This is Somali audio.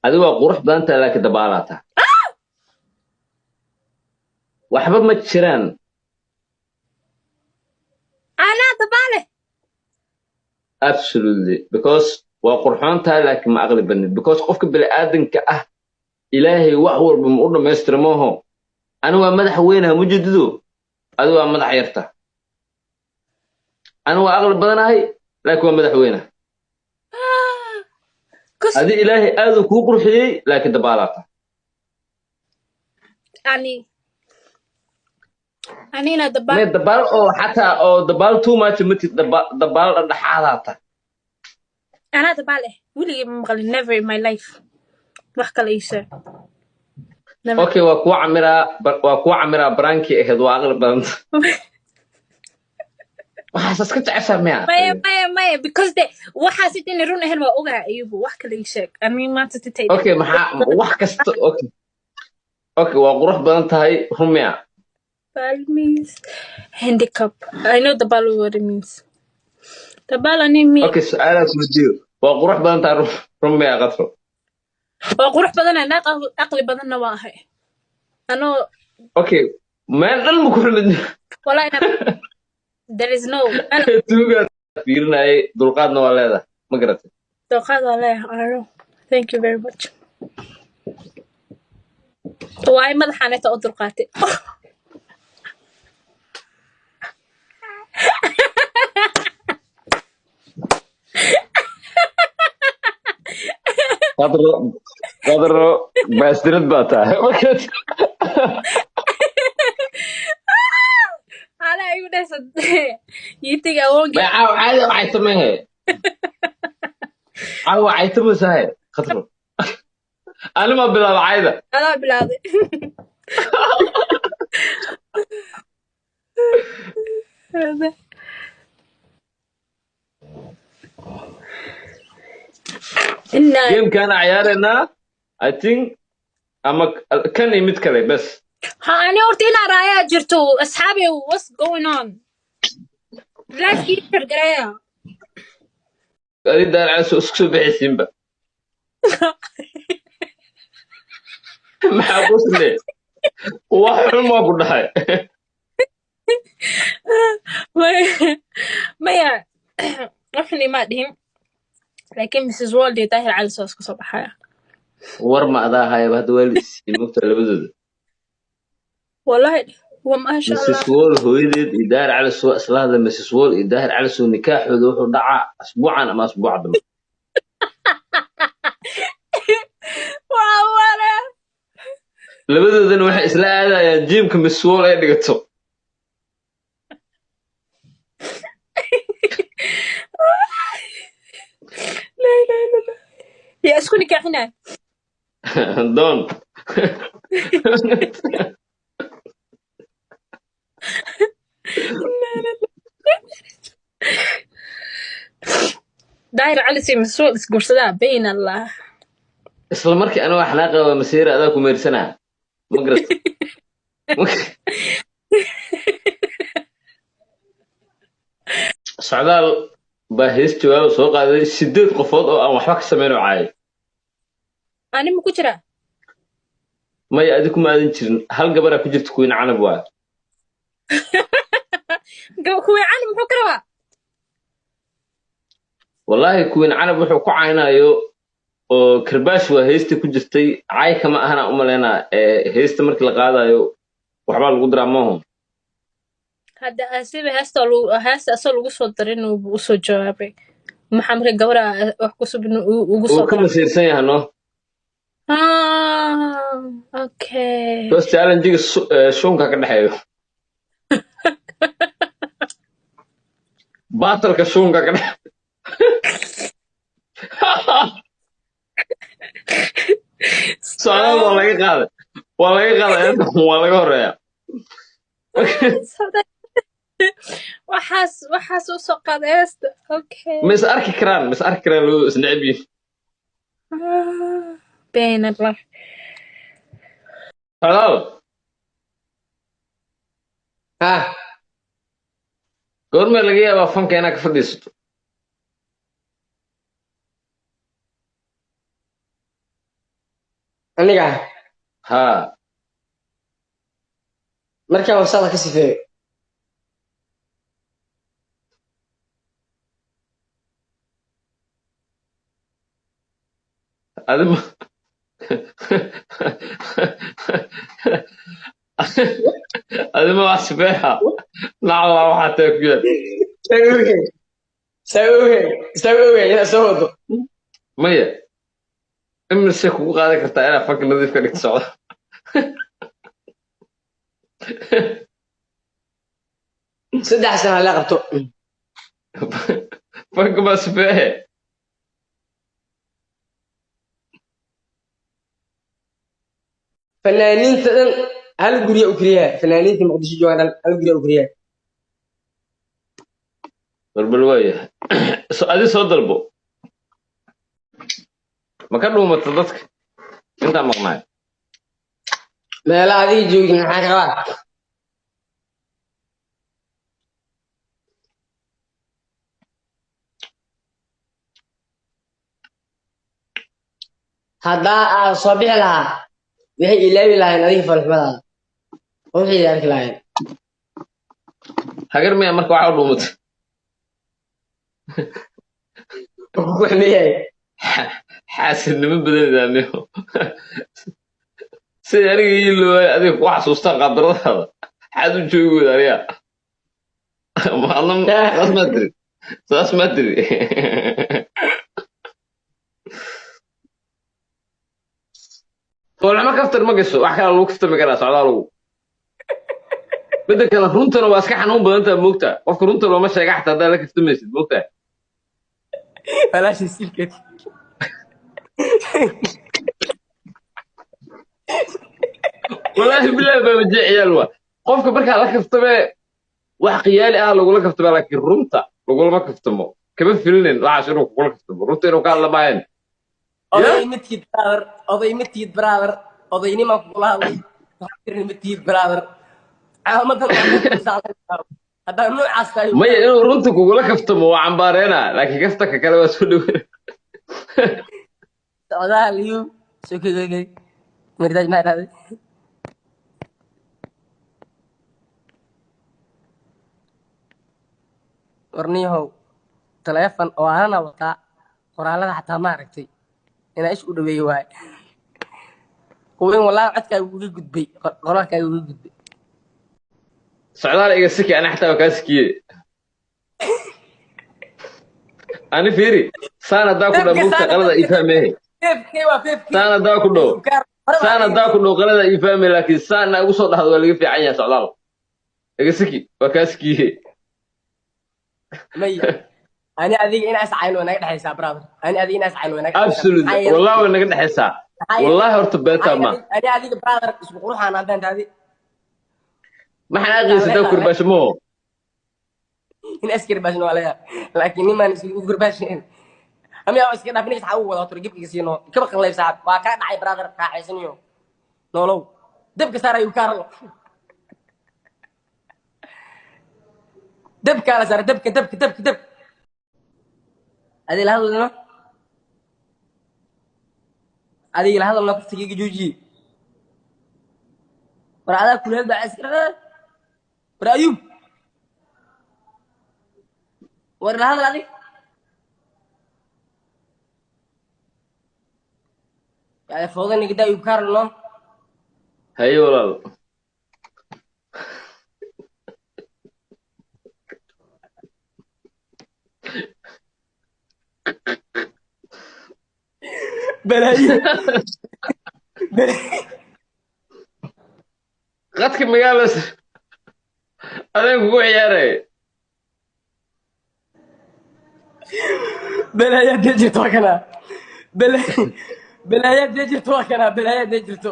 Adigu waa qurux badan tahay, laakiin dabaalaata waxba ma jiraan. Anaa dabaale? Absolutely, because waa qurxoon tahay laakiin ma aqli badnid, because qofka bini'aadanka ah Ilaahay wax walba ma u dhammaystira maaho. Ani waa madax weynaha mujadido, adigu waa madax yarta. Ani waa aqli badanahay laakiin waa madax weynaha. Kus. Adi Ilaahay aaduu kuu qurxiyey laakiin dabaalaata. Ani anina dabaal? May, dabaal oo xataa oo dabaal too much matid, dabaal dhexdhexaadaata. Anaa dabaal eh? Weligay ma maqlin, never in my life. Wax kale ii sheeg. Never. Okay, waa kuu camiraa, waa kuu camiraa. Baraankii ahayd, waa aqli badanta, waxaas iska jeceshaa miya? Maya, maya, maya, because de waxaas inay run ahayn waa ogahay. Ayubu, wax kale ii sheeg. Ani maanta titay. Okay, maxaa wax kasta? Okay, waa qurux badan tahay, run miya? Dabaal means handicap. I know dabaal, what it means. Dabaal ani me. Okay, su-aalaa ku weydiiyo. Waa qurux badan tahay, run miya, Qadro? Waa qurux badanahay, naag aqli badanna waa ahay anoo. Okay, meel dhan ma ku xumid. Wallahi there is no Tuugaa fiirinayay. Dulqaadna waa leedahay, ma garatay? Dulqaad waa leeyahay, I know. Thank you very much. Waay madaxaan u dulqaatay. Qadro, Qadro, baasdirad baa tahay, ma garatay? Ala igu dhehsa yitiga awoonka. May, caawa caadi caytamahe, caawa caytamasahe. Qadro, ani ma bilaaba cayda? Adaa bilaawday. Inaa Gamekaana ciyaareynaa, I think, ama kan iyo mid kale bes. Ha, ani horta inaa raayaa jirto. Asxaabi, what's going on? Lifekii gargareeya. Adi daarcaaso isku soo bixisiinba, maxaa qosle? Wax xun maa ku dhahay? Maya, waxan imaa dhihin, laakiin Mrs World iyo Daahir Cali soo isku soo baxaya. War ma adaa hayaba? Hadda waa la isiiyey, mogta, labadooda. Wallahi wa maasha Mrs Allah. Wall hooyadeed iyo Daahir Cali soo isla hadla. Mrs Wall iyo Daahir Cali soo nikaaxooda wuxuu dhacaa asbuucan ama asbuuca dambe. Waa wara. Labadoodana waxay isla aadayaan gymka Mrs Wall ay dhigato. La ilaha illa Allah. Yaa isku nikaaxinaya? Don. Daahir Cali si Mrs World isguursadaa? Bayn Allah. Isla markii aniga xanaaqa waa masiira adaa ku meersanaa, ma garat? Socdaal baa hees jawaaba soo qaaday, sideed qofood oo aan waxba ka samayn oo caayay. Ani ma ku jiraa? Maya, adi kuma aadan jirin. Hal gabaraa ku jirta, kuwiin Canab waa. Kuwii Cali muxuu ka rabaa? Wallaahi kuwiin Canab wuxuu ku caynayo oo karbaash waa heesta ku jirtay, caay kama ahana u malaynaa. Ee heesta markii la qaadayo waxbaa lagu diraa maaho. Hadda asiba heesta heesta asoo lagu soo darin uu usoo jawaabay. Maxaa marka gabadha wax kusub ugu Uu soo ka dara? masiirsan yahay, no. Ah, okay. Because challenge-ga shuunka ka dhexeeyo, baatalka shuunka ka dhex. Socdaal waa laga qaaday, waa laga qaaday, waa laga horeeya. Waxaas usoo qaaday heesta, okay. Ma is arki karaan, ma is arki karaan, labadu is neceb yihiin. Ah, been Allah. Socdaal. Ha. Goormee laga yaabaa fanka inaad ka fadhiisato? Aniga? Haa. Markaan wasaqda ka sifeeyo. Adima adima wax sifeexa naclaa waxaa taa ku yaal. Saa ogey, saa ogey, saa ogey inaad soo wado. Maya, imise kugu qaadan kartaa inaad fanka nadiif ka dhigto socda? 3 sano la qabto. Fanka ma sifeexe? Fanaaniinta dhan hal gurya u keliyaa, fanaaniinta Muqdisho joogaan dhan hal gurya u keliyaa. Barbal waayahay. So adi soo dalbo, ma ka dhuumata dadka intaan maqnaay? Meelaha adiga joogin maxaa ka qabaa? Haddaa aad soo bixi lahaa, waxay ilaawi lahayn adiga falxumadaada oo waxay arki lahayn. Hagar miya marka waxaa u dhuumatay? Ku xumeeyahay. Xaasidnimo badanaydaa sida aniga ii loobay, adiga ku xasuustaan qaabdaradaada xaad u joogi weyda aniga. Maadna saas maa tiri, saas maa tiri. Foolxumo kaftar ma gasho, wax kale lagu kaftami karaa socdaalow. Midda kale, runtana waa iska xanuun badan taha, moogtaa? Qofka runta looma sheega xataa haddaa la kaftamaysid, moogtaa? Walaashay silkeed. Walaahi bilahi baa majeeciyaal waa qofka markaa la kaftame, wax khiyaali ah lagula kaftama, laakiin runta lagulama kaftamo. Kama filinin waxaas inuu kugula kaftamo, runta inuu ka hadla maayan. Oday ma tihid brother, oday ma tihid brother, odaynimaan kugula hadlay. Waxaa ma tihid brother, caamadan haddaa noocaas tahay. Maya, inuu runta kugula kaftamo waa cambaareena, laakiin kaftanka kale waa soo dhaweyna. Socdaal iyo soo kegegey mardaaj maxaa dhahday? Warniyahow, taleefon oo aanana wataa, qoraalada xataa ma aragtay inaa ish u dhaweeyo waaye. Kuwin wallahi codkaaga uga gudbay, qoraalkaaga uga gudbay. Socdaal iga siki, ani xataa waa kaa sikiye. Ani fiiri, saan haddaa ku dhaa Feefka moogta saana qalada ii fahmehe. Feefkee waa feefkee? Saan haddaa ku dhow, saan haddaa ku dhow qalada ii fahme, laakiin saan igu soo dhahdo waa laga fiican yahay. Socdaal iga siki, waa kaa sikiye. Maya, ani adiga inaa iscayno way naga dhexaysaa brother, ani adiga inaa iscayno way naga dhexaysaa. Absolutely. Maxaa yeelay Wallahi way naga dhexaysaa. Maxaa yeelay Wallahi horta beetaa ma ani adiga brother isku quruxaan haddaan taadi. Maxaan aqaysataa kurbaashmo. In askari baashin waa laga yaab, laakiin nimaan isku gurbaashin amiyaa iska dhaaf ninkas xaa u wada turo gibkiga siino kaba qallayb saaxib. Waa kaa dhacay brother, raaxaysaniyo noolow, dabka saar ayuu kaarlo, dabkaa la saara, dabka dabka dabka dabka. Adiga la hadalno, adiga la hadalno, kuftigiga joojiye. War adaa kuleel baa iska, war Ayub, war la hadal adig. Yani fooda nigida Ayub kaarlo. Haye walaal. Balaayo. Qadka magaalas adeen kugu ciyaaray. Balaayaad dee jirto waa kanaa, balaayaad dee jirto waa kanaa, balaayaad dee jirto.